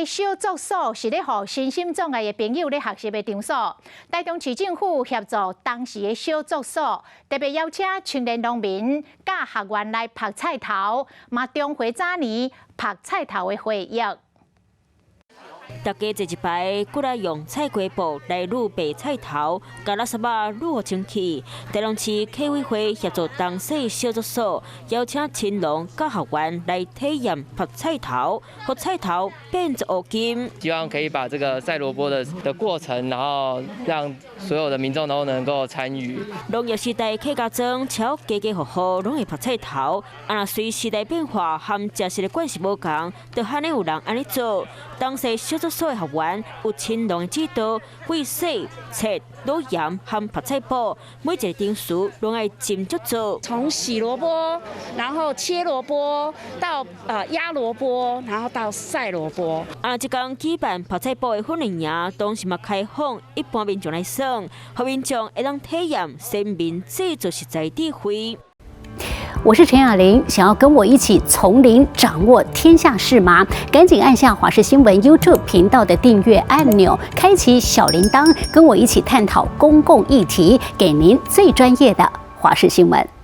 小作所是咧予身心障礙的朋友咧學習的場所。台中市政府協助東勢的小作所，特別邀請青年農民佮學員來曝菜頭，嘛重回早年曝菜頭的回憶。大家坐一排，過來用菜瓜布來擼白菜頭，共垃圾仔擼予清氣。台中市客委會協助東勢小作所，邀請青農佮學員來體驗曝菜頭，予菜頭變做烏金。希望可以把這個曬蘿蔔的過程，然後讓所有的民眾都能夠參與。農業時代客家莊，超家家戶戶攏會曝菜頭。啊，若隨時代變化，和食食的慣勢無仝，就罕會有人按呢做。東勢小作所的學員有青農的指導，會洗、切、滷鹽和曝菜脯，每一个程序攏愛斟酌做。從洗蘿蔔，然後切蘿蔔，到壓蘿蔔，然後到曬蘿蔔。啊，這工舉辦曝菜脯的訓練營，當時嘛開放一般民眾來耍，予民眾會當體驗先民製作食材智慧。我是陳雅玲，想要跟我一起從零掌握天下事嗎？趕緊按下華視新聞 YouTube 頻道的訂閱按鈕，開啟小鈴鐺，跟我一起探討公共議題，給您最專業的華視新聞。